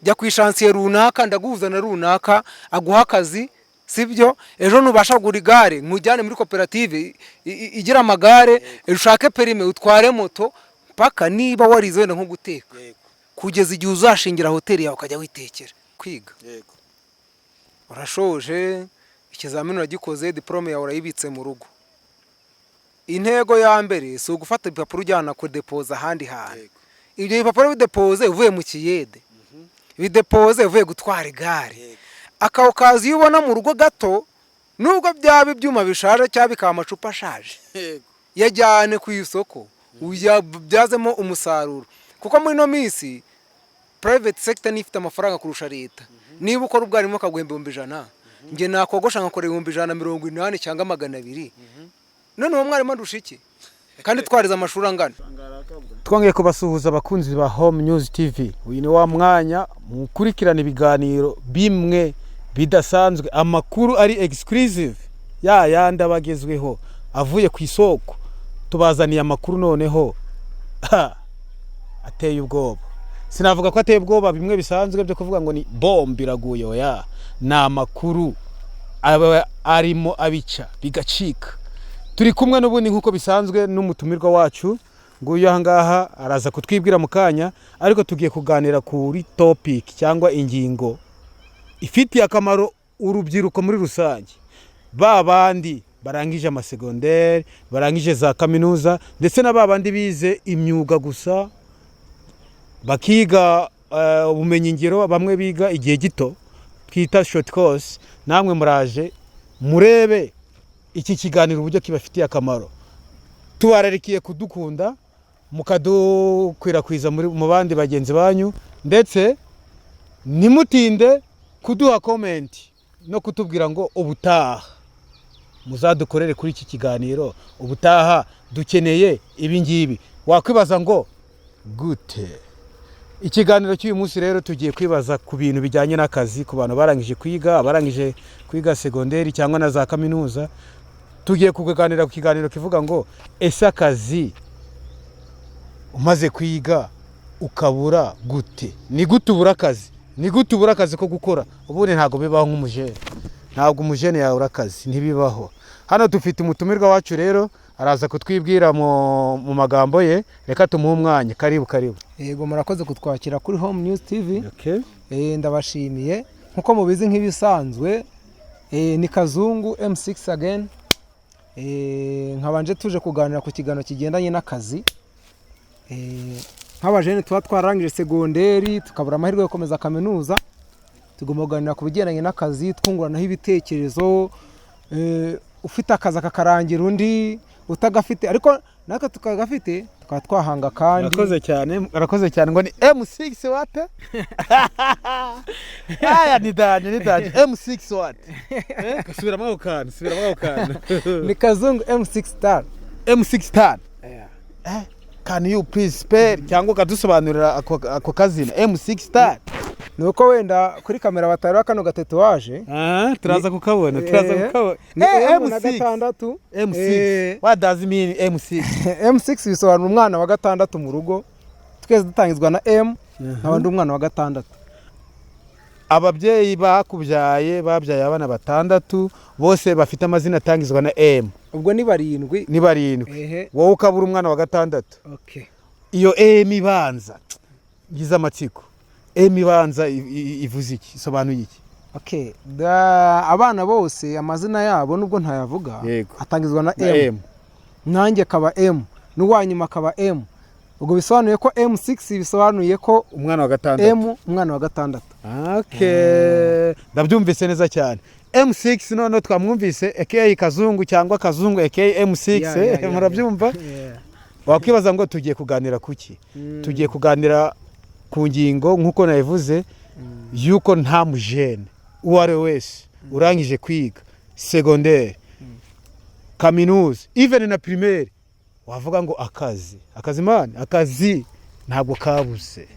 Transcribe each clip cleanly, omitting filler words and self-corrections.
Jya ku ishansiye runaka, ndaguhuza na runaka aguha akazi, sibyo? Ejo nubasha kugura igare, nkujyane muri koperative igira amagare, ushake permis utware moto, paka niba warize wenda nko guteka, kugeza igihe uzashingira hoteli yawe ukajya witekera. Kwiga urashoje, ikizamini uragikoze, diporome yawe urayibitse mu rugo. Intego ya mbere si ugufata ibipapuro ujyana kudepoza ahandi hantu. Ibyo bipapuro bidepoze uvuye mu kiyede, bidepoze uvuye gutwara igare. Ako kazi iyo ubona mu rugo gato, nubwo byaba ibyuma bishaje cyangwa bikaba amacupa ashaje, yajyane ku isoko uyabyazemo umusaruro, kuko muri ino minsi private sector niyo ifite amafaranga kurusha leta. Niba ukora ubwarimu akaguhemba 100,000, njye nakogosha nkakora 180,000 cyangwa 200. None uwo mwarimu andusha iki kandi twarize amashuri angana? Twongeye kubasuhuza, abakunzi ba Home News TV. Uyu ni wa mwanya mukurikirana ibiganiro bimwe bidasanzwe, amakuru ari exclusive, ya yandi aba agezweho avuye ku isoko. Tubazaniye amakuru noneho ha, ateye ubwoba. Sinavuga ko ateye ubwoba bimwe bisanzwe byo kuvuga ngo ni bombe iraguye, oya, ni amakuru aba arimo abica bigacika. Turi kumwe n'ubundi nk'uko bisanzwe n'umutumirwa wacu. Nguyu aha ngaha, araza kutwibwira mu kanya, ariko tugiye kuganira kuri topic cyangwa ingingo ifitiye akamaro urubyiruko muri rusange, ba bandi barangije amasegonderi, barangije za kaminuza, ndetse na ba bandi bize imyuga gusa, bakiga ubumenyingiro, bamwe biga igihe gito twita short course. Namwe muraje murebe iki kiganiro uburyo kibafitiye akamaro. Tubararikiye kudukunda, mukadukwirakwiza mu bandi bagenzi banyu, ndetse ntimutinde kuduha comment no kutubwira ngo ubutaha muzadukorere kuri iki kiganiro, ubutaha dukeneye ibi ngibi. Wakwibaza ngo gute? Ikiganiro cy'uyu munsi rero tugiye kwibaza ku bintu bijyanye n'akazi ku bantu barangije kwiga, abarangije kwiga segonderi cyangwa na za kaminuza. Tugiye kuganira ku kiganiro kivuga ngo: ese akazi umaze kwiga ukabura gute? Ni gute ubura akazi? Ni gute ubura akazi ko gukora? Ubundi ntabwo bibaho nk'umujene, ntabwo umujene yabura akazi, ntibibaho. Hano dufite umutumirwa wacu rero, araza kutwibwira mu magambo ye. Reka tumuhe umwanya. Karibu, karibu. Yego, murakoze kutwakira kuri Home News TV. Okay. Ndabashimiye. Nkuko mubizi, nk'ibisanzwe, ni Kazungu M6 again. Nkabanje tuje kuganira ku kiganiro kigendanye n'akazi. Nk'abajene tuba twarangije segonderi tukabura amahirwe yo gukomeza kaminuza, tugomba kuganira ku bigendanye n'akazi, twunguranaho ibitekerezo. Ufite akazi akakarangira undi utagafite, ariko natwe tukagafite tukaba twahanga kandi. Urakoze cyane, urakoze cyane. Ngo ni M6 what? Aya ni danger, ni danger. M6 what? Subiramo ako kantu, subiramo ako kantu. Ni Kazungu M6 Star. M6 Star. Can you please spell cyangwa ukadusobanurira ako kazina M6 Star? Ni uko wenda kuri kamera batareba kano gatatouage. Ah, turaza kukabona, turaza kukabona. Ni M na M6. gatandatu. M6. What does it mean, M6? M6 bisobanura umwana wa gatandatu mu rugo. Twese dutangizwa na M, nkaba ndi umwana wa gatandatu. Ababyeyi bakubyaye babyaye abana batandatu, bose bafite amazina atangizwa na M. Ubwo ni barindwi. Ni barindwi. Ehe. Wowe ukabura umwana wa gatandatu. Okay. Iyo M ibanza, ngize amatsiko, M ibanza ivuze iki, isobanuye iki? Okay. Abana bose amazina yabo, nubwo ntayavuga, atangizwa na Na M. M. Nanjye akaba M, n'uwa nyuma akaba M. Ubwo bisobanuye ko M6 bisobanuye ko umwana wa gatandatu. M, umwana wa gatandatu. Okay. Ndabyumvise neza cyane. M6 noneho twamwumvise, aka Kazungu cyangwa Kazungu aka M6. Murabyumva. Wakwibaza ngo tugiye kuganira kuki? Tugiye kuganira ku ngingo, nk'uko nabivuze, yuko nta mujene uwo ari we wese urangije kwiga segonderi, kaminuza, even na primaire, wavuga ngo akazi, akazi man, akazi ntabwo kabuze.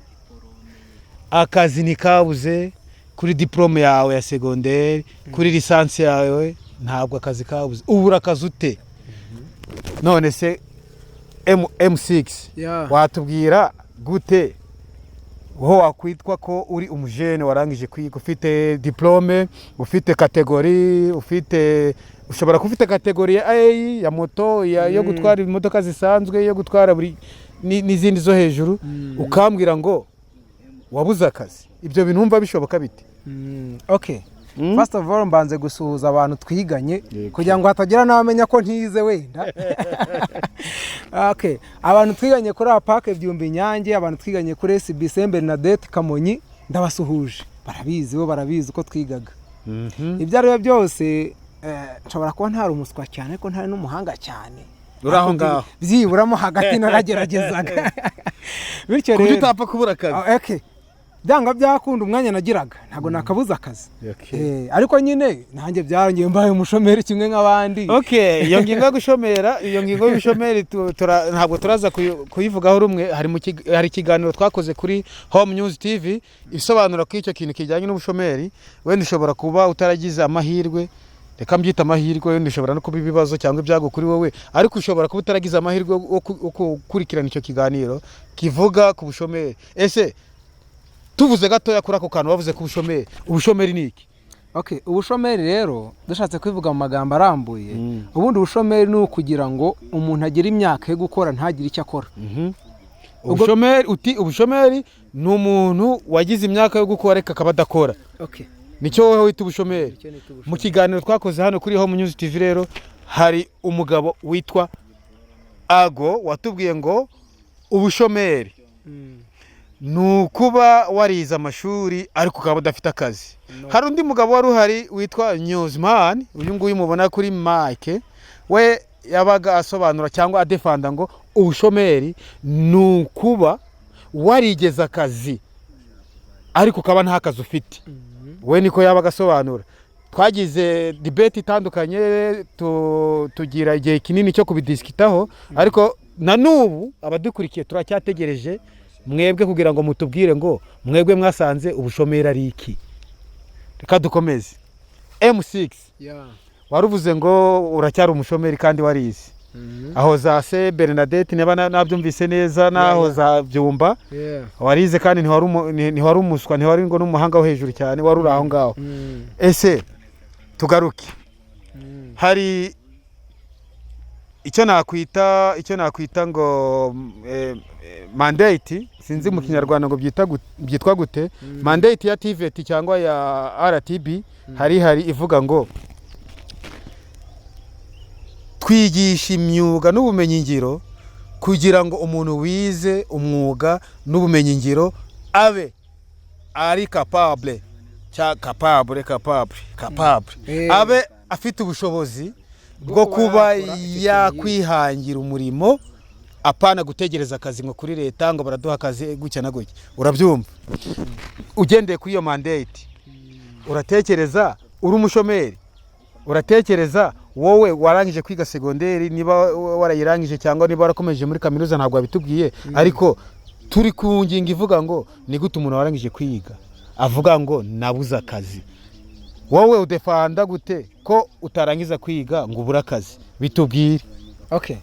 Akazi ntikabuze kuri diporome yawe ya segonderi, kuri licence yawe, ntabwo akazi kabuze. Ubura akazi ute? None se M, M6, watubwira gute? Wowe wakwitwa ko uri umujene warangije kwiga, ufite diplôme, ufite catégorie, ufite, ushobora kuba ufite catégorie ya A ya moto, yo gutwara imodoka zisanzwe, yo gutwara buri n'izindi zo hejuru, ukambwira ngo wabuze akazi. Ibyo bintu wumva bishoboka bite? Okay. First of all, mbanze gusuhuza abantu twiganye kugira ngo hatagira n'abamenya ko ntize wenda. Okay. Abantu twiganye kuri APAC Byumba Inyange, abantu twiganye kuri SB Saint Bernadette Kamonyi, ndabasuhuje. Barabizi, bo barabizi uko twigaga. Ibyo ari byo byose, nshobora kuba ntari umuswa cyane, ariko ntari n'umuhanga cyane. Uri aho ngaho. Byiburamo hagati narageragezaga. Bityo ku buryo rero utapfa kubura akazi. Ah, okay. Byanga byakunda, umwanya nagiraga ntabwo nakabuze akazi. Ariko nyine nanjye byarangiye mbaye umushomeri kimwe nk'abandi. Okay, iyo ngingo yo gushomera, iyo ngingo y'ubushomeri ntabwo turaza kuyivugaho rumwe. Hari ikiganiro twakoze kuri Home News TV isobanura ko icyo kintu kijyanye n'ubushomeri, wenda ushobora kuba utaragize amahirwe, reka mbyita amahirwe, wenda ushobora no kuba ibibazo cyangwa ibyago kuri wowe, ariko ushobora kuba utaragize amahirwe yo gukurikirana icyo kiganiro kivuga ku bushomeri. Ese tuvuze gatoya kuri ako kantu bavuze ku bushomeri, ubushomeri ni iki? Okay, ubushomeri rero, dushatse kubivuga mu magambo arambuye, ubundi ubushomeri ni ukugira ngo umuntu agire imyaka yo gukora ntagire icyo akora. Ubushomeri, uti ubushomeri ni umuntu wagize imyaka yo gukora ariko akaba adakora. Nicyo wowe wita ubushomeri? Icyo nita ubushomeri. Mu kiganiro twakoze hano kuri Home News TV rero, hari umugabo witwa Ago watubwiye ngo ubushomeri ni ukuba warize amashuri ariko ukaba udafite akazi. No. Hari undi mugabo wari uhari witwa Newsman, uyu nguyu mubona kuri mike, we yabaga asobanura cyangwa adefanda ngo ubushomeri ni ukuba warigeze akazi ariko ukaba nta kazi ufite. We niko yabaga asobanura. Twagize debate itandukanye, tugira igihe kinini cyo kubidisikitaho, ariko na n'ubu abadukurikiye turacyategereje mwebwe kugira ngo mutubwire ngo mwebwe mwasanze ubushomeri ari iki. Reka dukomeze. M6, waruvuze ngo uracyari umushomeri kandi warize aho za se Bernadette, niba nabyumvise neza, naho za Byumba. Warize kandi ntiwari umuswa, ntiwari ngo n'umuhanga wo hejuru cyane, wari uri aho ngaho. Ese tugaruke, hari icyo nakwita ngo mandate, sinzi mu Kinyarwanda ngo byitwa gute, mandate ya TVET cyangwa ya RTB, hari ivuga ngo twigisha imyuga n'ubumenyingiro kugira ngo umuntu wize umwuga n'ubumenyingiro abe ari capable cya capable abe afite ubushobozi bwo kuba kuba yakora icyo kintu. Yakwihangira umurimo, apana gutegereza akazi ngo kuri leta ngo baraduha akazi gutya na gutya. Urabyumva? Ugendeye kuri iyo mandate, uratekereza uri umushomeri? Uratekereza wowe warangije kwiga segonderi, niba warayirangije cyangwa niba warakomeje muri kaminuza, ntabwo wabitubwiye, ariko turi ku ngingo ivuga ngo ni gute umuntu warangije kwiga avuga ngo nabuze akazi? Wowe udefanda gute ko utarangiza kwiga ngo ubure akazi? Bitubwire. Okay,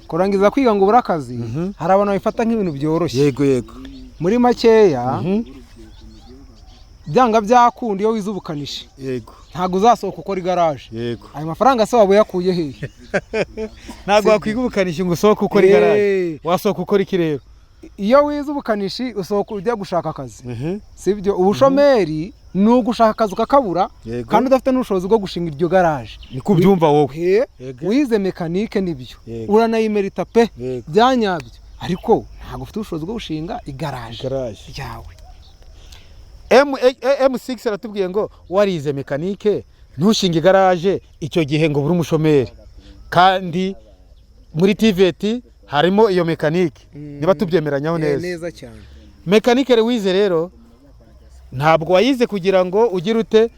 kurangiza kwiga ngo ubure akazi, hari abantu babifata nk'ibintu byoroshye. yego yego Muri makeya, byanga byakunda, iyo wize ubukanishi, ntabwo uzasohoka ukora igaraje. Ayo mafaranga se waba uyakuye hehe? Ntabwo wakwiga ubukanishi ngo usohoke ukora igaraje. Wasohoka ukora iki rero? Iyo wize ubukanishi usohoka ujya gushaka akazi, sibyo? Ubushomeri ni ugushaka akazi ukakabura kandi udafite n'ubushobozi bwo gushinga iryo garaje. Niko ubyumva wowe? Wize mécanique, nibyo, uranayimerita pe, byanyabyo, ariko ntabwo ufite ubushobozi bwo gushinga igaraje igaraje ryawe. M6 aratubwiye ngo warize mécanique ntushinge igaraje, icyo gihe ngo buri umushomeri, kandi muri TVET harimo iyo mécanique, niba tubyemeranyaho neza. Neza cyane. Mécanique rero wize rero, ntabwo wayize kugira ngo ugire ute,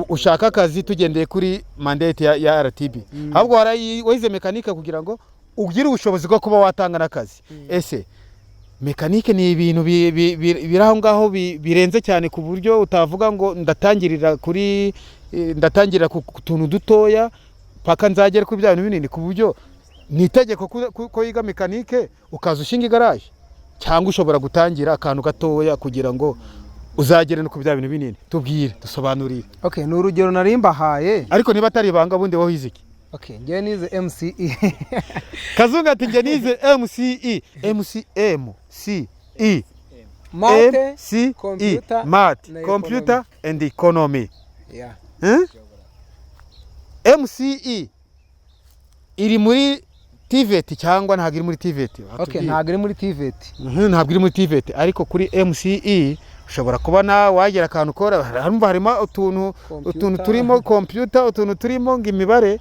ushake akazi tugendeye kuri mandate ya RTB, ahubwo wayize mécanique kugira ngo ugire ubushobozi bwo kuba watanga n'akazi. Ese mécanique ni ibintu biri aho ngaho birenze cyane ku buryo utavuga ngo ndatangirira kuri ndatangirira ku tuntu dutoya paka nzagere kuri bya bintu binini, ku buryo ni itegeko ko yiga mécanique ukaza ushinga igaraje? Cyangwa ushobora gutangira akantu gatoya kugira ngo uzagere no ku bya bintu binini? Tubwire, dusobanurire. Okay, ni urugero nari mbahaye. Ariko niba atari ibanga, bundi wowe wize iki? Okay, njyewe nize MCE. Kazungu ati: "Njye nize MCE." MCM C E? Math. MCE. Computer Math, na Computer and Economy. Yeah. Eh? MCE iri muri TVET cyangwa ntabwo iri muri TVET? Okay, ntabwo iri muri TVET. Ntabwo iri muri TVET, ariko kuri MCE ushobora kuba nawe wagira akantu ukora. Harumva harimo utuntu Computer. Utuntu turimo computer, utuntu turimo ngo imibare,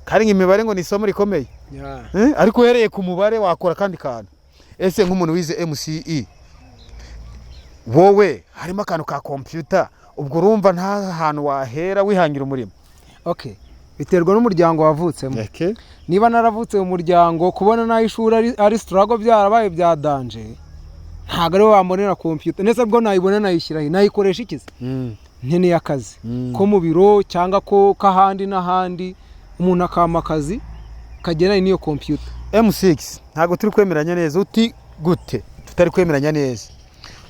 kandi ngo imibare ngo ni isomo rikomeye. Yeah. Eh, ariko uhereye ku mubare wakora akandi kantu. Ese nk'umuntu wize MCE, wowe harimo akantu ka computer, ubwo urumva nta hantu wahera wihangira umurimo? Okay, biterwa n'umuryango wavutsemo. Niba naravutse mu muryango kubona n'aho ishuri ari struggle, byarabaye bya danger, ntabwo ariwe wambonera computer. Ndetse bwo nayibona nayishyira he? Nayikoresha iki se? Nkeneye akazi ko mu biro cyangwa ko k'ahandi n'ahandi, umuntu akampa akazi kagendanye n'iyo computer. M6, ntabwo turi kwemeranya neza. Uti gute tutari kwemeranya neza?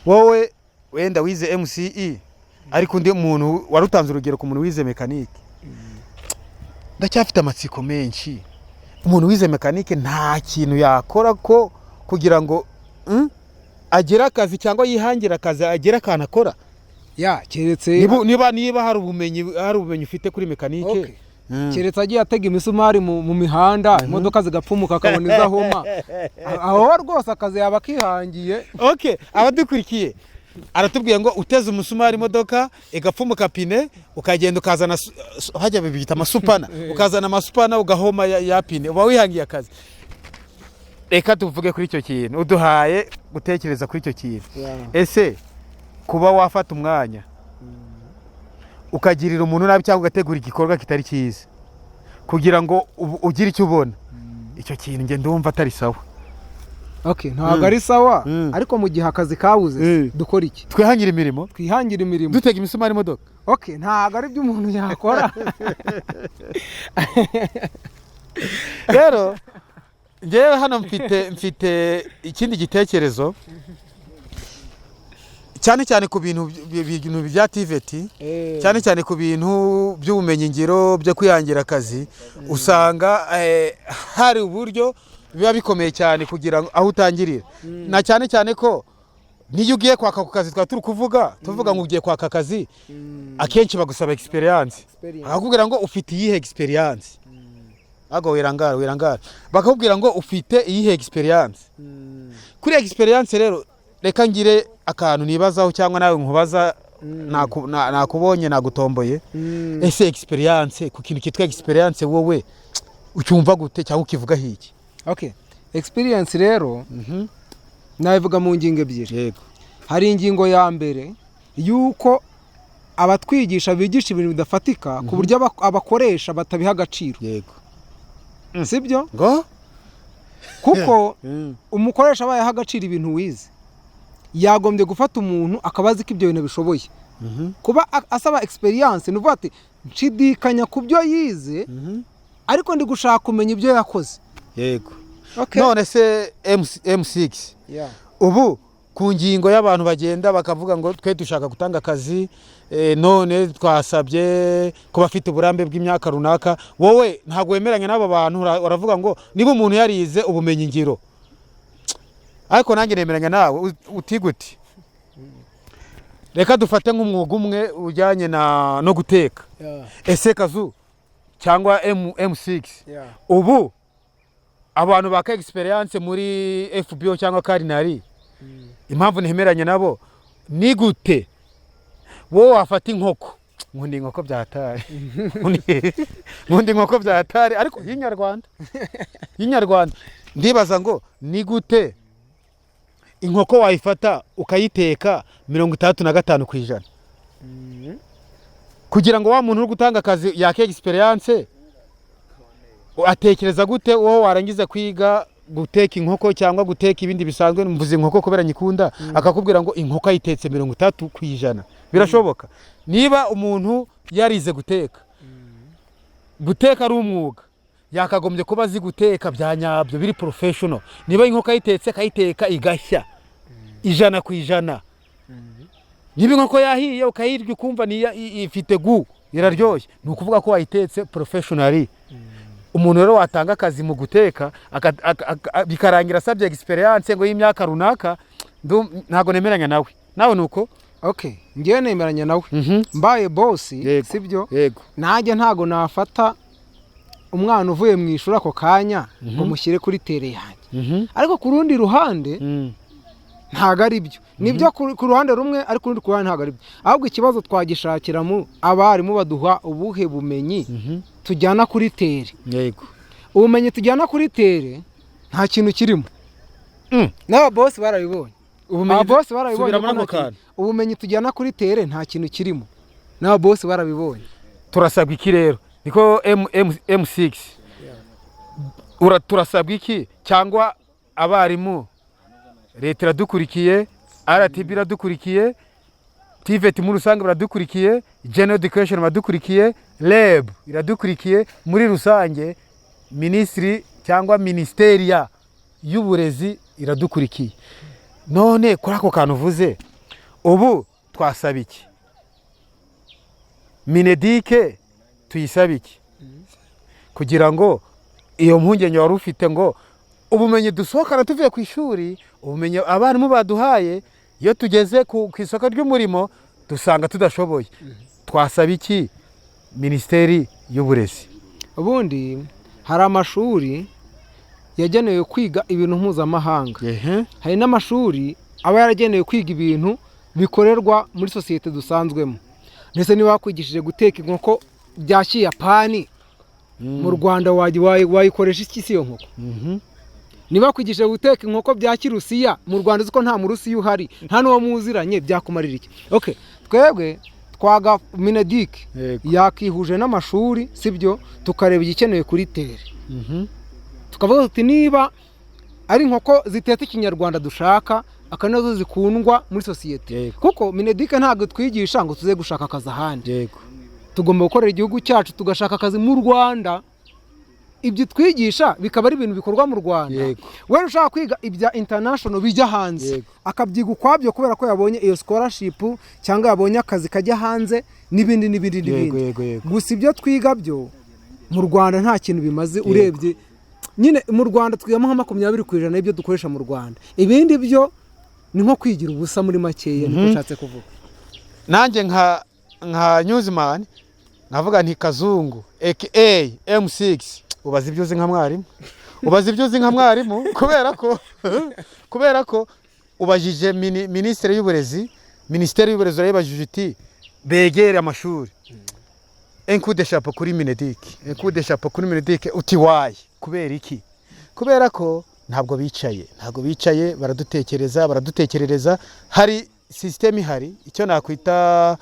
Wowe wenda wize MCE, ariko undi muntu wari utanze urugero ku muntu wize mekanike, ndacyafite amatsiko menshi. Umuntu wize mekanike nta kintu yakora ko kugira ngo agere akazi cyangwa yihangire akazi, agere akantu akora? Ya, keretse Niba hari ubumenyi ufite kuri mekanike. Okay. Keretse agiye atega imisumari mu mihanda, imodoka zigapfumuka, akabona izo ahoma, aho rwose akazi yaba akihangiye. Okay, abadukurikiye, aratubwiye ngo uteze umusumari imodoka igapfumuka pine, ukagenda ukazana hajya bibita amasupana, ukazana amasupana ugahoma ya pine, uba wihangiye akazi. Reka tuvuge kuri icyo kintu, uduhaye gutekereza kuri icyo kintu. Ese kuba wafata umwanya ukagirira umuntu nabi cyangwa ugategura igikorwa kitari cyiza kugira ngo ugire icyo ubona, icyo kintu njye ndumva atari sawa. Okay, ntabwo ari sawa, ariko mu gihe akazi kabuze, dukora iki? Twihangire imirimo. Twihangire imirimo. Dutega imisumari imodoka. Okay, ntabwo ari byo umuntu yakora. Rero ngewe hano mfite ikindi gitekerezo, cyane cyane ku bintu bya TVET, cyane cyane ku bintu by'ubumenyingiro byo kwihangira akazi. Usanga hari uburyo biba bikomeye cyane kugira ngo aho utangirira, na cyane cyane ko niyo ugiye kwaka ku kazi, twaba turi kuvuga, tuvuga ngo ugiye kwaka akazi, akenshi bagusaba experience. Experience. Bakakubwira ngo ufite iyihe experience? Ahubwo wirangara, wirangara, bakakubwira ngo ufite iyihe experience? Kuri experience rero, reka ngire akantu nibazaho cyangwa nawe nkubaza. Nakubonye, nagutomboye. Ese experience, ku kintu cyitwa experience, wowe ucyumva gute cyangwa ukivugaho iki? Okay, experience rero nabivuga mu ngingo ebyiri. Hari ingingo ya mbere y'uko abatwigisha bigisha ibintu bidafatika ku buryo abakoresha batabiha agaciro. Sibyo? Ngo? Kuko umukoresha abaye aha agaciro ibintu wize, yagombye gufata umuntu akaba azi ko ibyo bintu bishoboye. Kuba asaba experience ni ukuvuga ati: "Nshidikanya ku byo yize, ariko ndi gushaka kumenya ibyo yakoze." Okay. None se M6, Yeah. ubu ku ngingo y'abantu bagenda bakavuga ngo twe dushaka gutanga akazi, none twasabye ko bafite uburambe bw'imyaka runaka, wowe ntabwo wemeranya n'abo bantu? Uravuga ngo niba umuntu yarize ubumenyingiro, ariko nanjye nemeranya nawe. Uti gute? Reka dufate nk'umwuga umwe ujyanye no guteka. Ese Kazu cyangwa M6, ubu abantu baka experience muri FBO cyangwa culinary, impamvu ntemeranya nabo ni gute wowe wafata inkoko? Nkunda inkoko bya hatari, nkunda inkoko bya hatari, ariko y'inyarwanda. Ndibaza ngo ni gute inkoko wayifata ukayiteka 65% kugira ngo wa muntu uri gutanga akazi yake experience, atekereza gute? Wowe warangiza kwiga guteka inkoko cyangwa guteka ibindi bisanzwe, mvuze inkoko kubera nyikunda, akakubwira ngo inkoko ayitetse 30%, birashoboka? Niba umuntu yarize guteka, guteka ari umwuga. Yakagombye kuba azi guteka bya nyabyo, biri professional. Niba inkoko ayitetse, akayiteka igashya 100%. Niba inkoko yahiye ukayirya ukumva ifite goût, iraryoshye, ni ukuvuga ko wayitetse professionally. Umuntu rero watanga akazi mu guteka bikarangira asabye experience ngo y'imyaka runaka, ntabwo nemeranya nawe. Nawe ni uko? Okay, ngewe nemeranya nawe. Mbaye boss, sibyo? Yego. Nanjye ntago nafata umwana uvuye mu ishuri ako kanya ngo mushyire kuri terrain yanjye. Ariko ku rundi ruhande ntago ari byo. Nibyo ku ruhande rumwe, ariko urundi ku ruhande ntago ari byo. Ahubwo ikibazo twagishakira mu abarimu baduha ubuhe bumenyi tujyana kuri terrain. Ubumenyi tujyana kuri terrain nta kintu kirimo. N'aba boss barabibonye. Ubumenyi? Aba boss barabibonye Subira ko muri nta ako kintu- kantu. Ubumenyi tujyana kuri terrain nta kintu kirimo, n'aba boss barabibonye. Turasabwa iki rero? Niko M, M, M6 turasabwa iki? Cyangwa abarimu, leta iradukurikiye, RTB iradukurikiye, TVET muri rusange baradukurikiye, General Education baradukurikiye, REB iradukurikiye muri rusange, minisitiri cyangwa minisiteri y'uburezi iradukurikiye. None kuri ako kantu uvuze, ubu twasaba iki? MINEDUC tuyisaba iki kugira ngo iyo mpungenge wari ufite ngo ubumenyi dusohokana tuvuye ku ishuri, ubumenyi abarimu baduhaye, iyo tugeze ku isoko ry'umurimo dusanga tudashoboye? Twasaba iki Minisiteri y'Uburezi? Ubundi hari amashuri yagenewe kwiga ibintu mpuzamahanga, hari n'amashuri aba yaragenewe kwiga ibintu bikorerwa muri sosiyete dusanzwemo. Ndetse niba wakwigishije guteka inkoko bya kiyapani, mu Rwanda wayikoresha iki si iyo nkoko? Niba wakwigishije guteka inkoko bya kirusiya, mu Rwanda uzi ko nta murusiya uhari, nta n'uwo muziranye, byakumarira iki? Okay, twebwe twaga MINEDUC yakihuje n'amashuri, sibyo? Tukareba igikenewe kuri terrain, tukavuga tuti niba ari inkoko zitetse ikinyarwanda dushaka, akaba nazo zikundwa muri sosiyete. Kuko MINEDUC ntabwo twigisha ngo tuze gushaka akazi ahandi. Tugomba gukorera igihugu cyacu, tugashaka akazi mu Rwanda, ibyo twigisha bikaba ari ibintu bikorwa mu Rwanda. Wenda ushaka kwiga ibya international bijya hanze, akabyiga ukwabyo kubera ko yabonye iyo scholarship cyangwa yabonye akazi kajya hanze n'ibindi n'ibindi n'ibindi. yego yego Gusa ibyo twiga byo mu Rwanda nta kintu bimaze. Urebye nyine mu Rwanda twigamo nka 20% y'ibyo dukoresha mu Rwanda, ibindi byo ni nko kwigira ubusa muri makeya, niko nshatse kuvuga. Nanjye nka newsman nkavuga nti Kazungu aka M6, ubaza ibyo uzi nka mwarimu, ubaza ibyo uzi nka mwarimu, kubera ko ubajije minisitiri y'uburezi, minisiteri y'uburezi urayibajije uti begere amashuri. Un coup de chapeau kuri MINEDUC, un coup de chapeau kuri MINEDUC. Uti why? Kubera iki? Kubera ko ntabwo bicaye, ntabwo bicaye, baradutekereza, baradutekerereza. Hari système ihari, icyo nakwita,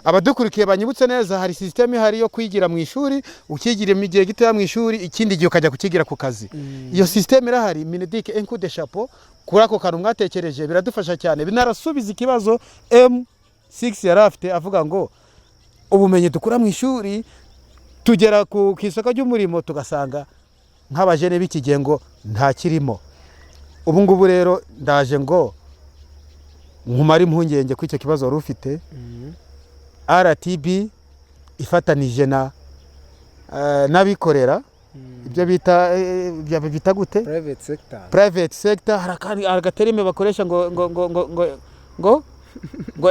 abadukurikiye banyibutse neza, hari système ihari yo kwigira mu ishuri, ukigira igihe gitoya mu ishuri, ikindi gihe ukajya kukigira ku kazi. Iyo système irahari. MINEDUC, un coup de chapeau kuri ako kantu mwatekereje, biradufasha cyane. Binarasubiza ikibazo M6 yari afite avuga ngo ubumenyi dukura mu ishuri tugera ku isoko ry'umurimo tugasanga nk'abajene b'iki gihe ngo nta kirimo. Ubu ngubu rero ndaje ngo nkumare impungenge kuri icyo kibazo wari ufite. RTB ifatanije na n'abikorera, ibyo bita bita gute? Private sector. Private sector. Hari akandi, hari agaterime bakoresha ngo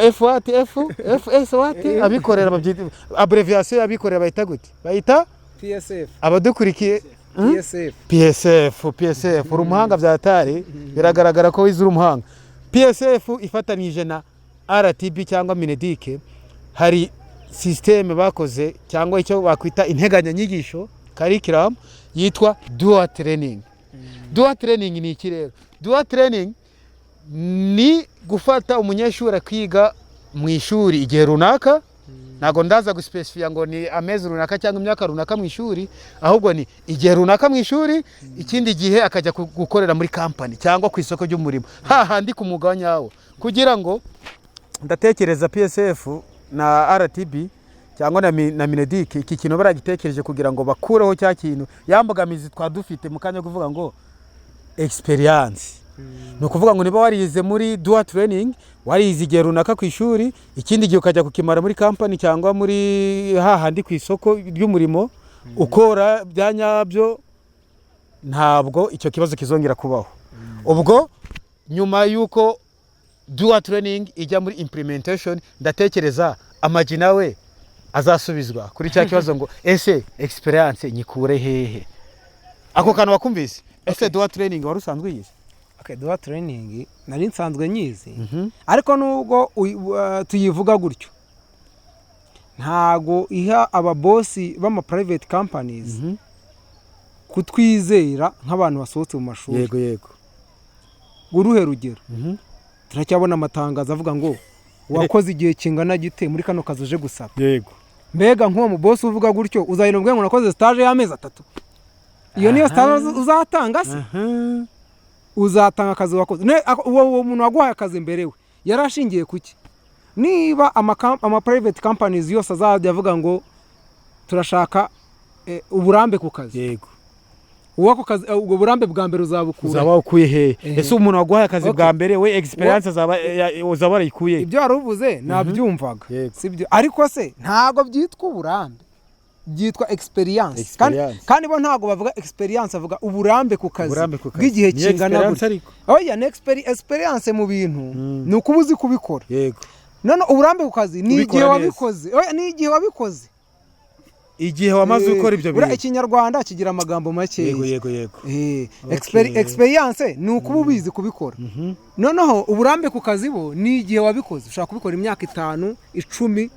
F what, F F S what, abikorera babyita abbreviation y'abikorera, bayita gute? Bayita PSF. Abadukurikiye? PSF. PSF, PSF. Uri umuhanga byatari, biragaragara ko wize, uri umuhanga. PSF ifatanije na RTB cyangwa MINEDUC, hari système bakoze cyangwa icyo bakwita integanyanyigisho, curriculum, yitwa dual training. Dual training ni iki rero? Dual training ni gufata umunyeshuri akiga mu ishuri igihe runaka. Ntabwo ndaza guspecifiya ngo ni amezi runaka cyangwa imyaka runaka mu ishuri, ahubwo ni igihe runaka mu ishuri, ikindi gihe akajya gukorera muri kampani cyangwa ku isoko ry'umurimo, hahandi ku mwuga wa nyawo. Kugira ngo ndatekereza PSF na RTB cyangwa na MINEDUC, iki kintu baragitekereje kugira ngo bakureho cya kintu, ya mbogamizi twa dufite mu kanya, kuvuga ngo experience. Ni ukuvuga ngo niba warize muri dual training, warize igihe runaka ku ishuri, ikindi gihe ukajya kukimara muri company cyangwa muri hahandi ku isoko ry'umurimo ukora bya nyabyo, ntabwo icyo kibazo kizongera kubaho. Ubwo nyuma y'uko dual training ijya muri implementation, ndatekereza Amaji nawe azasubizwa kuri cya kibazo ngo: "Ese experience nyikure hehe?" Ako kantu wakumvise? Ese dual training wari usanzwe uyizi? Okay, dual training nari nsanzwe nyizi, ariko nubwo tuyivuga gutyo, ntago iha ababosi b'ama private companies kutwizera nk'abantu basohotse mu mashuri. yego yego Uruhe rugero? Turacyabona amatangazo avuga ngo: "Wakoze igihe kingana gite muri kano kazi uje gusaba?" Mbega nk'uwo mubosi uvuga gutyo, uzahita ubwira ngo nakoze stage y'amezi 3? Iyo niyo stage uzatanga se? Uzatanga akazi wakoze. Uwo muntu waguhaye akazi mbere we yari ashingiye kuki? Niba ama private companies yose azajya avuga ngo turashaka uburambe ku kazi, uwo ako kazi, ubwo burambe bwa mbere uzabukura Uzaba ukuye hehe? Ehe. Ese umuntu waguhaye akazi bwa mbere we experience azaba uzaba warayikuye he? Ibyo wari uvuze nabyumvaga. Sibyo, ariko se ntabwo byitwa uburambe, byitwa experience. Kandi, Experience. kandi bo ntabwo bavuga experience, bavuga uburambe ku kazi Uburambe ku kazi. bw'igihe Ni kingana experience gutya. Ariko Oya, ni experience mu bintu ni ukuba uzi kubikora. None uburambe ku kazi ni Kubikora igihe neza. wabikoze. Oya, ni igihe wabikoze. Igihe wamaze ukora ibyo Buriya bintu. Ikinyarwanda kigira amagambo makeya. yego yego yego Experience ni ukuba ubizi kubikora. Noneho uburambe ku kazi bo ni igihe wabikoze. Ushobora kubikora imyaka 5, 10.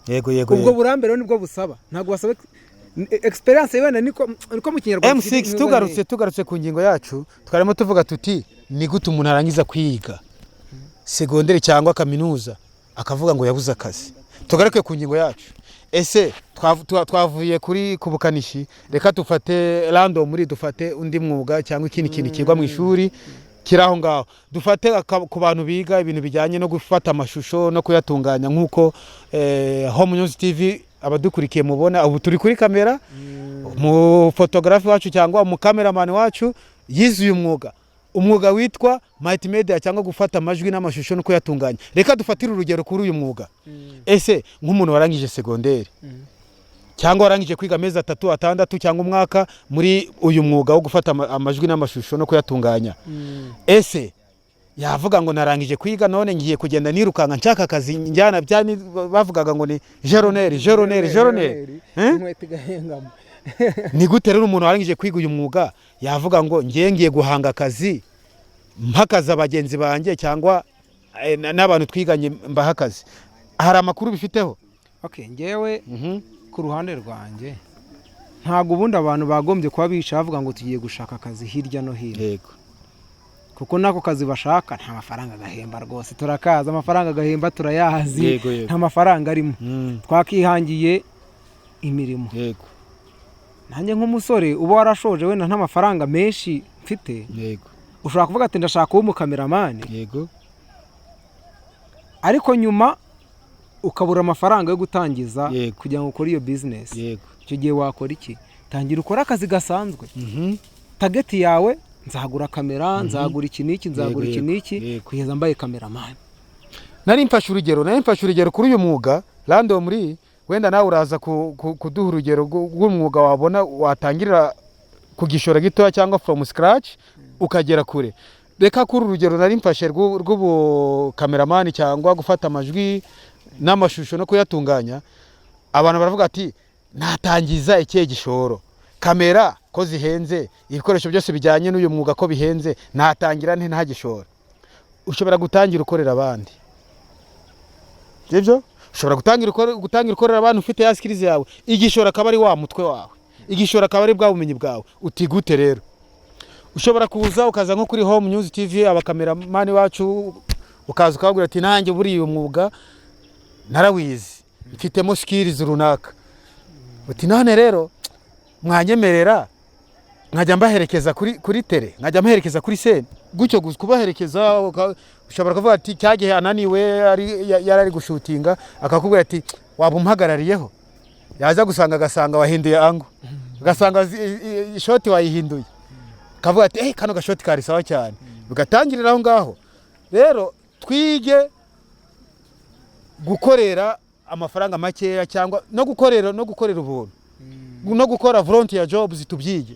yego yego Ubwo burambe rero nibwo busaba, ntabwo basaba experience. Wenda niko mu Kinyarwanda. M6, tugarutse ku ngingo yacu, twarimo tuvuga tuti: ni gute umuntu arangiza kwiga segonderi cyangwa kaminuza akavuga ngo yabuze akazi? Tugaruke ku ngingo yacu. Ese twavuye kuri ku bukanishi, reka dufate random, muri dufate undi mwuga cyangwa ikindi kintu kigwa mu ishuri kiri aho ngaho. Dufate ku bantu biga ibintu bijyanye no gufata amashusho no kuyatunganya, nk'uko Home News TV abadukurikiye mubona ubu turi kuri kamera, umufotogarafi wacu cyangwa umukameramani wacu yize uyu mwuga, umwuga witwa multimedia cyangwa gufata amajwi n'amashusho no kuyatunganya. Reka dufatire urugero kuri uyu mwuga. Ese nk'umuntu warangije segonderi cyangwa warangije kwiga amezi 3, 6 cyangwa umwaka muri uyu mwuga wo gufata amajwi n'amashusho no kuyatunganya, ese yavuga ngo narangije kwiga, none ngiye kugenda nirukanka nshaka akazi, njyana bya bavugaga ngo ni jeroneri, jeroneri, jeroneri, eh? Inkweto igahengama. Ni gute rero umuntu warangije kwiga uyu mwuga yavuga ngo ngiye guhanga akazi, mpakaza bagenzi banjye cyangwa n'abantu twiganye mbaha akazi? Hari amakuru bifiteho? Okay, ngewe ku ruhande rwanjye, ntabwo ubundi abantu bagombye kuba bicaye bavuga ngo tugiye gushaka akazi hirya no hino, kuko n'ako kazi bashaka nta mafaranga gahemba rwose. Turakaza, amafaranga gahemba turayazi. Yego, yego. Nta mafaranga arimo. Twakihangiye imirimo. Nanjye nk'umusore uba warashoje, wenda nta mafaranga menshi mfite, ushobora kuvuga ati ndashaka kuba umukameramani, ariko nyuma ukabura amafaranga yo gutangiza kugira ngo ukore iyo bizinesi. Icyo gihe wakora iki? Tangira ukore akazi gasanzwe. Target yawe: nzagura kamera, nzagura iki n'iki, nzagura iki n'iki, kugeza mbaye kameramani. Nari mfashe urugero kuri uyu mwuga randomly. Wenda nawe uraza kuduha urugero rw'umwuga wabona watangirira ku gishoro gitoya cyangwa from scratch ukagera kure. Reka kuri urugero nari mfashe rw'ubukameramani cyangwa gufata amajwi n'amashusho no kuyatunganya, abantu baravuga ati: "Natangiza ikihe gishoro? Kamera ko zihenze, ibikoresho byose bijyanye n'uyu mwuga ko bihenze, natangira nte nta gishoro?" Ushobora gutangira ukorera abandi, sibyo? Ushobora gutangira ukorera abantu ufite ya skills yawe, igishoro akaba ari wa mutwe wawe, igishoro akaba ari bwa bumenyi bwawe. Uti gute rero? Ushobora kuza ukaza nko kuri Home News TV, abakameramani wacu, ukaza ukababwira ati: "Nanjye buriya uyu mwuga narawize, mfitemo skills runaka." Uti: "None rero mwanyemerera nkajya mbaherekeza kuri tele, nkajya mbaherekeza kuri scène?" Gutyo gusa kubaherekeza, ushobora kuvuga ati cya gihe ananiwe, ari yari ari gushutinga, akakubwira ati: "Waba umpagarariyeho." Yaza gusanga, agasanga wahinduye angle, ugasanga ishot wayihinduye, kavuga ati: "Eh, kano gashot kari sawa cyane." Bigatangirira aho ngaho. Rero twige gukorera amafaranga makeya, cyangwa no gukorera ubuntu, no gukora volunteer jobs, tubyige.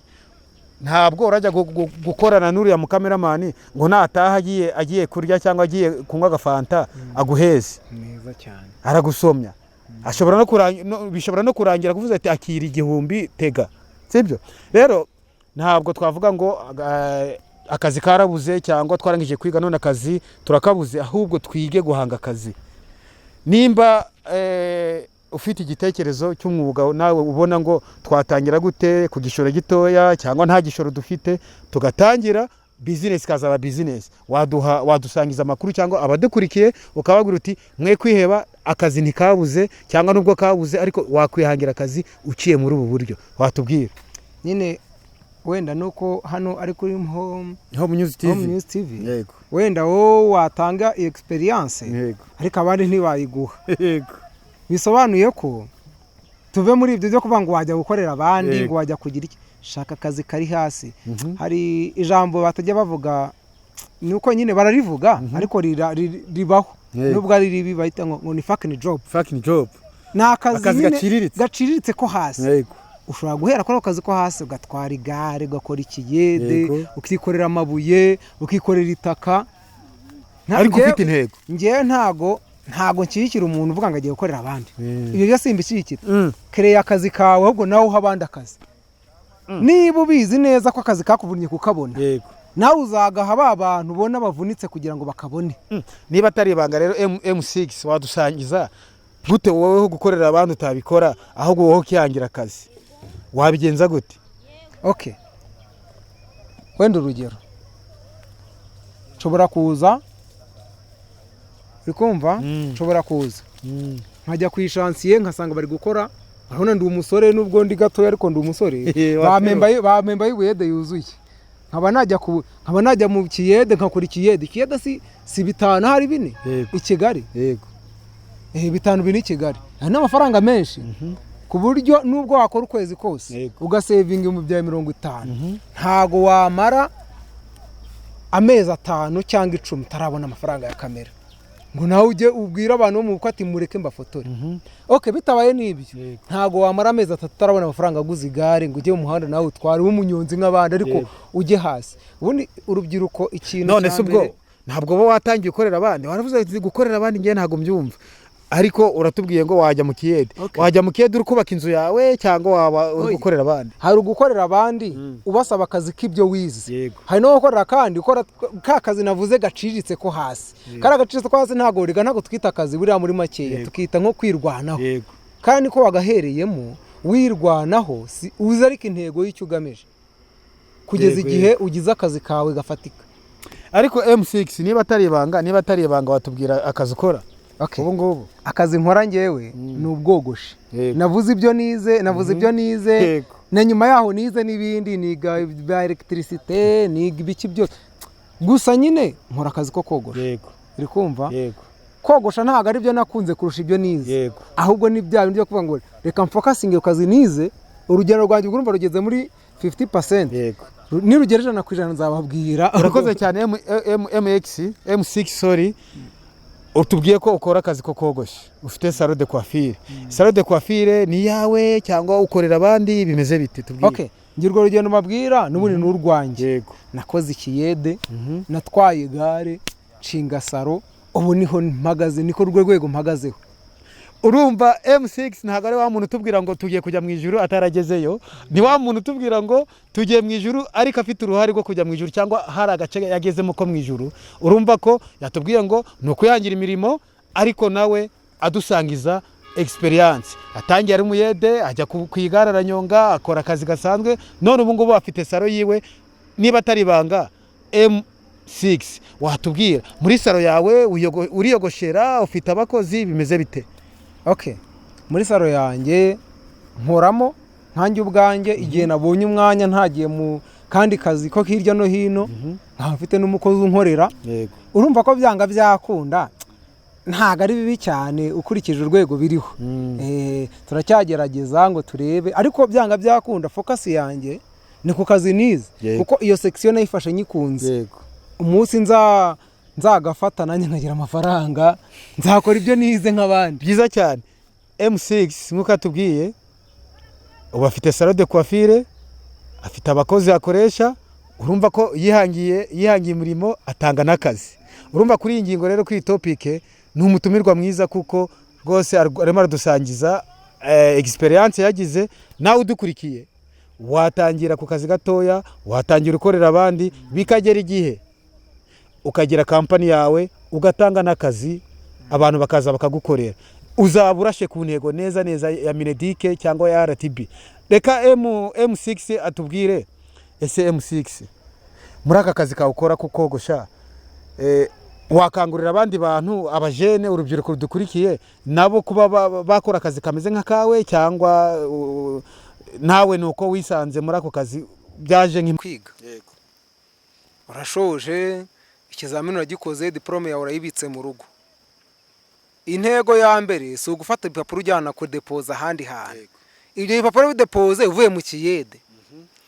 Ntabwo urajya gukorana n'uriya mukameramani ngo nataha agiye kurya cyangwa agiye kunywa agafanta aguheze. Neza cyane. Aragusomya. Ashobora no kurangi- no- bishobora no kurangira kuvuze ati: "Akira 1000, tega." Sibyo? Rero ntabwo twavuga ngo akazi karabuze, cyangwa twarangije kwiga none akazi turakabuze. Ahubwo twige guhanga akazi. Nimba ufite igitekerezo cy'umwuga nawe ubona ngo twatangira gute ku gishoro gitoya, cyangwa nta gishoro dufite, tugatangira bizinesi ikazaba bizinesi, waduha, wadusangiza amakuru, cyangwa abadukurikiye ukababwira uti: "Mwe kwiheba, akazi ntikabuze, cyangwa nubwo kabuze ariko wakwihangira akazi uciye muri ubu buryo." Watubwira? Nyine wenda nuko hano ari kuri Home Home News Home TV. News TV. Yego. Wenda wowe watanga experience, ariko abandi ntibayiguha. Bisobanuye ko tuve muri ibyo byo kuvuga ngo wajya gukorera abandi, ngo wajya kugira iki. Shaka akazi kari hasi. Hari ijambo batajya bavuga, ni uko nyine bararivuga ariko ribaho, nubwo ari ribi, bahita ngo ni fucking job. Fucking job. Ni akazi Akazi nyine gaciriritse. gaciriritse ko hasi. Ushobora guhera kuri ako kazi ko hasi, ugatwara igare, ugakora ikiyede, ukikorera amabuye, ukikorera itaka. Ariko ufite intego. Njyewe ntago nshyigikira umuntu uvuga ngo agiye gukorera abandi. Ibyo byose simbishyigikira. Kereya akazi kawe, ahubwo nawe uha abandi akazi. Niba ubizi neza ko akazi kakuvunnye kukabona, nawe uzagaha ba bantu ubona bavunitse kugira ngo bakabone. Niba atari ibanga rero, M6, wadusangiza gute wowe gukorera abandi utabikora, ahubwo wowe ukihangira akazi, wabigenza gute? Okay, wenda urugero, nshobora kuza, uri kumva? Nshobora kuza nkajya ku ishansiye, nkasanga bari gukora. Urabona ndi umusore, nubwo ndi gatoya ariko ndi umusore. Bampemba y'ubuyede yuzuye, nkaba najya mu kiyede nkakora ikiyede. Ikiyede si 5, hari 4 i Kigali. 5, 4 i Kigali. Aya ni amafaranga menshi, ku buryo nubwo wakora ukwezi kose, ugasevinga 50,000, ntago wamara amezi 5 cyangwa 10 utarabona amafaranga ya kamera, ngo nawe ujye ubwire abantu bo mu bukwe ati: "Mureke mbafotore." Ok, bitabaye n'ibyo, ntago wamara amezi 3 utarabona amafaranga aguze igare, ngo ujye mu muhanda nawe utware w'umunyonzi nk'abandi, ariko ujye hasi. Ubundi urubyiruko ikintu None cya se ubwo mbere- ntabwo uba watangiye ukorera abandi? Waravuze ati: "Gukorera abandi njye ntabwo mbyumva," ariko uratubwiye ngo wajya mu kiyede. Wajya mu kiyede uri kubaka inzu yawe, cyangwa waba uri Oya. gukorera abandi? Hari ugukorera abandi ubasaba akazi k'ibyo wize, hari no gukorera kandi ukora ka kazi navuze gaciriritse ko hasi. Kariya gaciriritse ko hasi ntabwo riga, ntabwo twita akazi buriya muri makeya, tukita nko kwirwanaho. Kandi ko wagahereyemo wirwanaho, si uzi ariko intego y'icyo ugamije kugeza igihe ugize akazi kawe gafatika. Ariko M6, niba atari ibanga, watubwira akazi ukora ubu ngubu? Akazi nkora ngewe ni ubwogoshi. Navuze ibyo nize, navuze ibyo nize. Na nyuma yaho nize n'ibindi, niga ibya électricité, niga ibiki byose. Gusa nyine nkora akazi ko kogosha. Uri kumva? Yego. Kogosha ntabwo ari byo nakunze kurusha ibyo nize, ahubwo ni bya bindi byo kuvuga ngo reka mfokasinge ku kazi nize. Urugero rwanjye urumva rugeze muri 50%. Nirugera 100% nzababwira. Urakoze cyane, M, M, M, MX M6, sorry. Utubwiye ko ukora akazi ko kogosha, ufite salon de coiffure. Salon de coiffure ni iyawe cyangwa ukorera abandi? Bimeze bite? Tubwire. Okay, ngira urwo rugendo mbabwira n'ubundi ni urwanjye. Nakoze ikiyede, natwaye igare, nshinga salon, ubu niho mpagaze, niko rwo rwego mpagazeho. Urumva M6 ntabwo ari wa muntu utubwira ngo tugiye kujya mu ijuru ataragezeyo. Ni wa muntu utubwira ngo tugiye mu ijuru ariko afite uruhare rwo kujya mu ijuru, cyangwa hari agace yagezemo ko mu ijuru. Urumva ko yatubwiye ngo ni ukwihangira imirimo, ariko nawe adusangiza experience. Atangiye ari umuyede, ajya ku igare, aranyonga, akora akazi gasanzwe, none ubu ngubu afite salon yiwe. Niba atari ibanga, M6, watubwira muri salon yawe uriyogoshera, ufite abakozi, bimeze bite? Okay, muri salon yanjye nkoramo nkanjye ubwanjye igihe nabonye umwanya, ntagiye mu kandi kazi ko hirya no hino, nkaba mfite n'umukozi unkorera. Urumva ko byanga byakunda. Ntabwo ari bibi cyane ukurikije urwego biriho. Turacyagerageza ngo turebe, ariko byanga byakunda focus yanjye ni ku kazi nize, kuko iyo section nayifashe nyikunze. Umunsi nzagafata nanjye nkagira amafaranga, nzakora ibyo nize nk'abandi. Byiza cyane. M6, nk'uko atubwiye, ubu afite salon de coiffure, afite abakozi akoresha. Urumva ko yihangiye umurimo, atanga n'akazi. Urumva kuri iyi ngingo rero, kuri iyi topic, ni umutumirwa mwiza, kuko rwose arimo aradusangiza experience yagize. Nawe udukurikiye, watangira ku kazi gatoya, watangira ukorera abandi, bikagera igihe ukagira company yawe, ugatanga n'akazi, abantu bakaza bakagukorera. Uzaba urashe ku ntego neza neza ya MINEDUC cyangwa ya RTB. Reka M6 atubwire. Ese M6, muri aka kazi kawe ukora ko kogosha, wakangurira abandi bantu, abajene, urubyiruko rudukurikiye, nabo kuba bakora akazi kameze nk'akawe, cyangwa nawe ni uko wisanze muri ako kazi, byaje nk'im Kwiga, urashoje ikizamini, uragikoze, diporome yawe urayibitse mu rugo. Intego ya mbere si ugufata ibipapuro ujyana kudepoza ahandi hantu. Ibyo bipapuro bidepoze uvuye mu kiyede,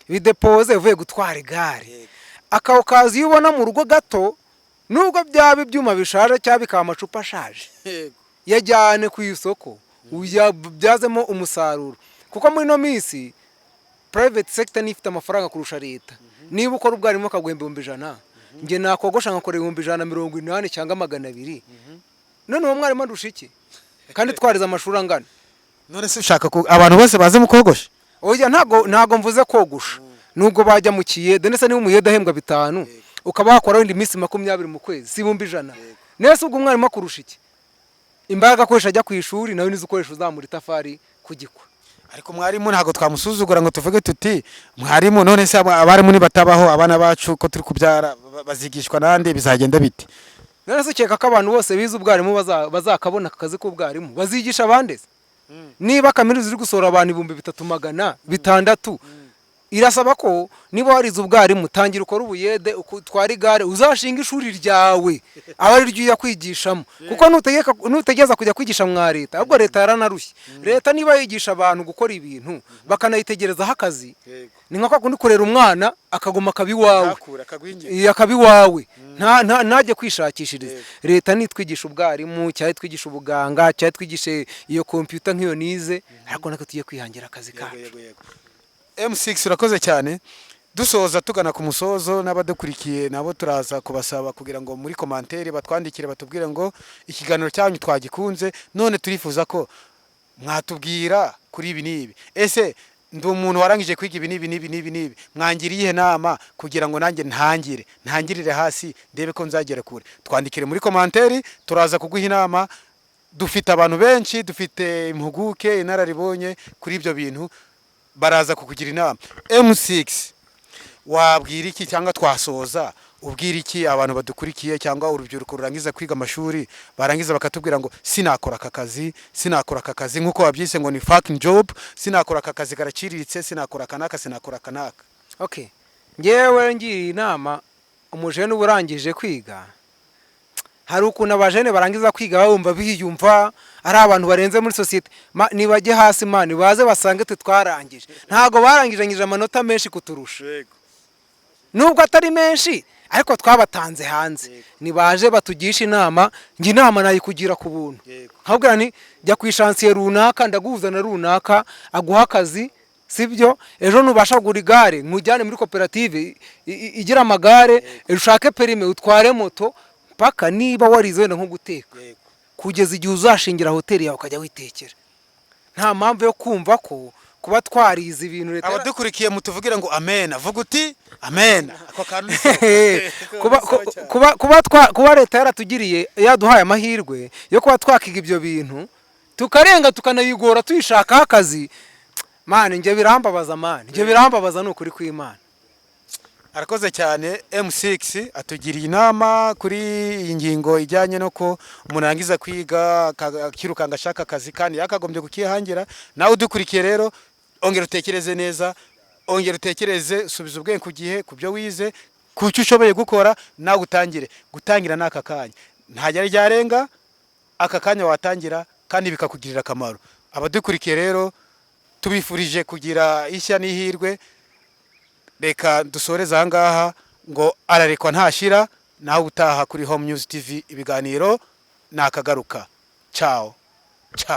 bidepoze uvuye gutwara igare. Ako kazi iyo ubona mu rugo gato, nubwo byaba ibyuma bishaje cyangwa bikaba amacupa ashaje, yajyane ku isoko uyabyazemo umusaruro, kuko muri ino minsi private sector niyo ifite amafaranga kurusha leta. Niba ukora ubwarimu bakaguhemba 100,000, njye nakogosha nkakora 180,000 cyangwa 200,000. None uwo mwarimu andusha iki kandi twarize amashuri angana? None se ushaka ko abantu bose baze mu kogosha? Oya, ntago mvuze kogosha, nubwo bajya mu kiyede. Ndetse niba umuyede ahembwa 5, ukaba wakora wenda iminsi 20 mu kwezi, si 100,000? Nese ubwo umwarimu akurusha iki? Imbaraga akoresha ajya ku ishuri nawe nizo ukoresha uzamura itafari ku gikwa. Ariko mwarimu ntabwo twamusuzugura ngo tuvuge tuti mwarimu. None se abarimu nibatabaho, abana bacu ko turi kubyara bazigishwa nande? Bizagenda bite? None se ukeka ko abantu bose bize ubwarimu bazakabona aka kazi k'ubwarimu? Bazigisha abandi se? Niba kaminuza iri gusohora abantu 3600, irasaba ko niba warize ubwarimu, tangira ukore ubuyede, utware igare, uzashinga ishuri ryawe, aba ari ryo ujya kwigishamo, kuko nutegeza kujya kwigisha mwa leta, ahubwo leta yaranarushye. Leta niba yigisha abantu gukora ibintu bakanayitegerezaho akazi, ni nka kwa kundi kurera umwana akaguma akaba iwawe. Iya, akaba iwawe, ntajye kwishakishiriza. Leta nitwigisha ubwarimu cyangwa twigisha ubuganga cyangwa twigishe iyo kompiyuta nk'iyo nize, ariko natwe tujye kwihangira akazi kacu. M6, urakoze cyane. Dusoza, tugana ku musozo, n'abadukurikiye nabo turaza kubasaba kugira ngo muri commentaire batwandikire, batubwire ngo ikiganiro cyanyu twagikunze, none turifuza ko mwatubwira kuri ibi n'ibi. Ese ndi umuntu warangije kwiga ibi n'ibi n'ibi n'ibi n'ibi, mwangira iyihe nama kugira ngo nanjye ntangirire hasi, ndebe ko nzagera kure? Twandikire muri commentaire, turaza kuguha inama. Dufite abantu benshi, dufite impuguke, inararibonye kuri ibyo bintu, baraza kukugira inama. M6, wabwira iki, cyangwa twasoza ubwira iki abantu badukurikiye cyangwa urubyiruko rurangiza kwiga amashuri, barangiza bakatubwira ngo sinakora aka kazi, sinakora aka kazi, nk'uko wabyise ngo ni fucking job, sinakora aka kazi karaciriritse, sinakora aka n'aka, sinakora aka n'aka? Okay, ngewe ngiriye inama umujene uba urangije kwiga. Hari ukuntu abajene barangiza kwiga bumva biyumva ari abantu barenze muri sosiyete. Nibajye hasi man, baze basange twe twarangije. Ntabwo barangije amanota menshi kuturusha, nubwo atari menshi, ariko twabatanze hanze. Nibaje batugisha inama. Njye inama nayikugira ku buntu, nkabwira nti jya ku ishansiye runaka, ndaguhuza na runaka aguha akazi, sibyo? Ejo nubasha kugura igare, nkujyane muri koperative igira amagare, ushake permis utware moto, mpaka niba warize wenda nko guteka, kugeza igihe uzashingira hoteli yawe ukajya witekera. Nta mpamvu yo kumva ko kuba twarize ibintu leta Abadukurikiye mutuvugire ngo amena. Vuga uti amena, ako kantu ni sawa. Kuba Sawa cyane. kuba leta yaratugiriye, yaduhaye amahirwe yo kuba twakiga ibyo bintu, tukarenga, tukanayigora tuyishakaho akazi, man, njye birambabaza, man, njye birambabaza, ni ukuri kw'Imana. Arakoze cyane M6, atugiriye inama kuri iyi ngingo ijyanye no ko umuntu arangiza kwiga akirukanga ashaka akazi kandi yakagombye kukihangira. Nawe udukurikiye rero, ongera utekereze neza, ongera utekereze, subiza ubwenge ku gihe, ku byo wize, ku cyo ushoboye gukora, nawe utangire. Gutangira n'aka kanya, ntajya ryarenga. Aka kanya watangira kandi bikakugirira akamaro. Abadukurikiye rero, tubifurije kugira ishya n'ihirwe. Reka dusoreze aha ngaha ngo ararekwa ntashira. Nawe utaha kuri Home News TV, ibiganiro nakagaruka. Ciao ciao.